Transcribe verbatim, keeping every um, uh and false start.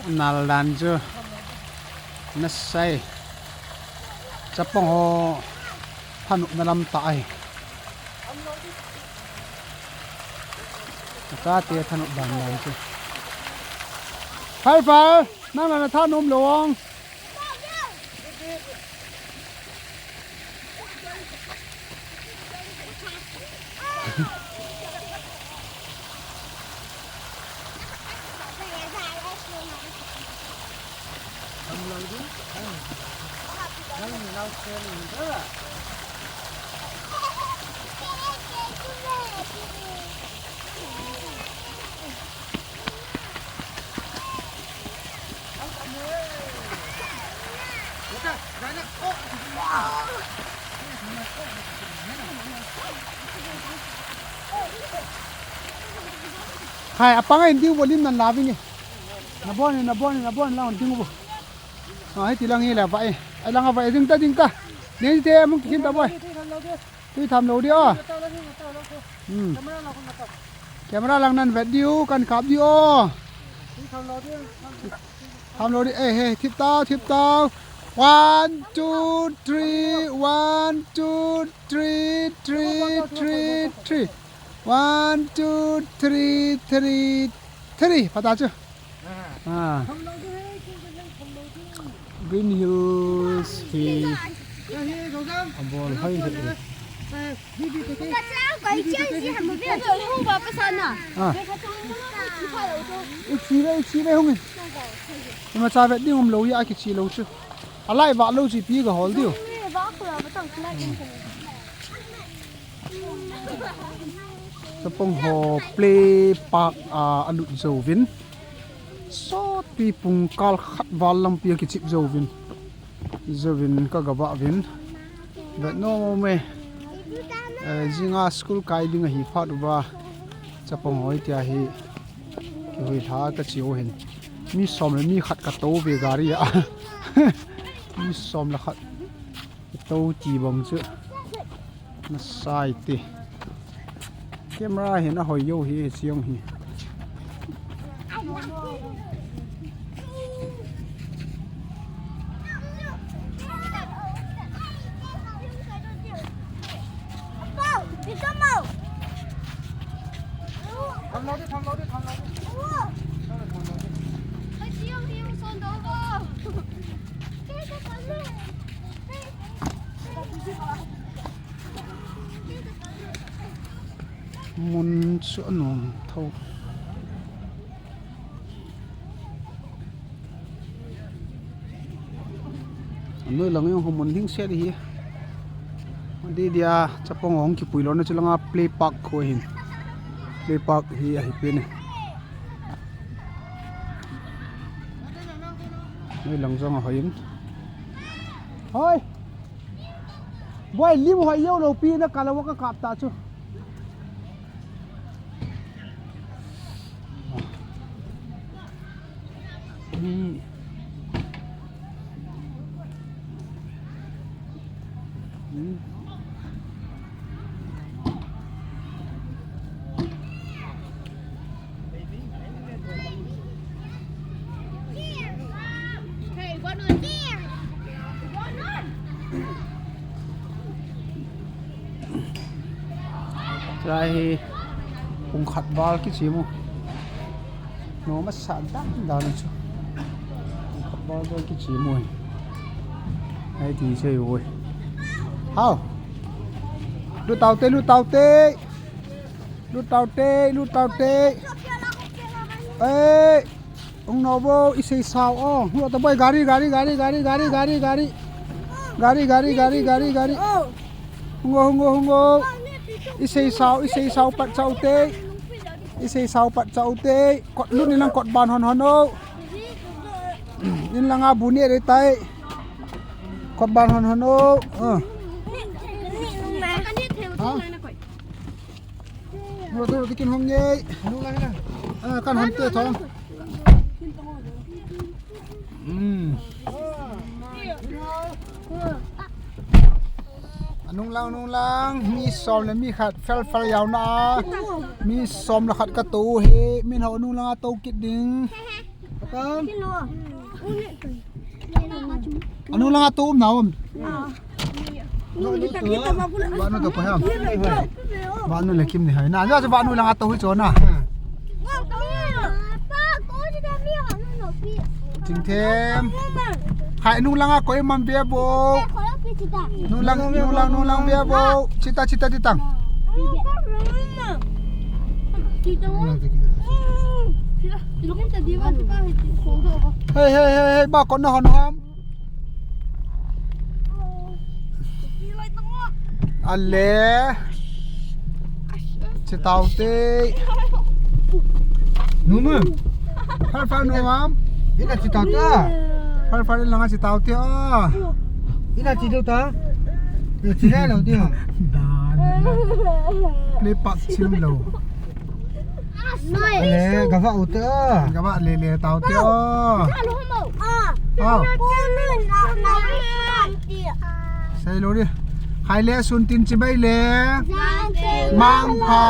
Nal dan chu nasai. Chapang ho thanopna lam tah ahi. Chate thanop dan dan chu. Hai pa, nang la na thanom lou ong. Hai, apang in diu bolim nan laving e. Nabon, nabon, nabon lang ding bo. Ah, hiti lang hi la vai. Ai lang vai ding ta, ding ta. Ding te mung kin ta boi. Tui tham lou di a. Hmm. Camera lang nan vet diu, kan kap diu. Tham lou di, eh, eh, thip tau, thip tau. One, two, three, one, two, three, three, three, three. One, two, three, three, three. Phat ta chu. Ah. Green Hills hi abol hoi hoi. Ah. Ichi ve, ichi ve hung in. Ima cha vet ding um lou hi a kichi lou chu. Alai va lou chi pi ga hol diu. Chapang ho play park a, alut jouvin. Sotpi pung kal khat val lampi a kichip jouvin. Jouvin ka gavah vin. Vet nom e. Eh, jinga school kai ding ahi phat uva. Chapang ho tia hi. Kihui lha ka chi u hin. Mi som le mi khat ka tou ve gari a. Mi som le khat. Tou ti bang chu. Nasai te. Camera hi na hoi yo hi, chiang hi. Mun chu anom tho. Anoi lang jong mun hing se di hi. Di dia chapang hung kipui lona chu langa play park khu hin. Play park hi ahi pen e. Noi lang jong ahoi in. Hoi. Boi, lim hoi jou lou pi na kal a ka kap ta chu. Ni. Hmm. Chulai hi pung khat val kichim u. Nom asa dan dan chu. Pung khat val val kichim u. Ai ti che u. Hao. Lut tau te, lut tau te. Lut tau te, lut tau te. Ei. Hung no bo, isei sao o. Hung ta boi gari, gari, gari. Gari, gari, gari, gari. Hung o, hung o, hung o. Isei sao, isei sao pat sao te. Isei sao pat sao te. Kot lut ni lang kot ban hon hon o. Nin langa bu ni re tai. Kot ban hon hon o. Ah. Ha? Ro tu ro tikin hong ye. Anu lang na. Ah, kan hon te thong. Hmm. Anung lang, anung lang. Mi som le mi khat fel fel jao na. Mi som le khat ka tou hi. Min ho anung lang a tou kit ding. Kam. Anu langa to um na um. Vanu to pa ham. Vanu le Kim ni hai. Na, na vanu langa to hui cho na. Chingthem. Hai nu langa koi mam ve bo. Nu lang, nu lang, nu lang ve bo. Chita, chita, chita. Hei, hei, hei, hei, ba kon na hon ham. Ale. Chitau te. Nu ma. Far far nu mam. Ina chitau te. Far far langa chitau te a. Ina chitau ta. Ina chitau lo te. Dan. Play pak chim lo. Ale, gava u te a. Gava le le tau te a. Au. Sei lo di. Hai le sun tin chibai le. Mangpha.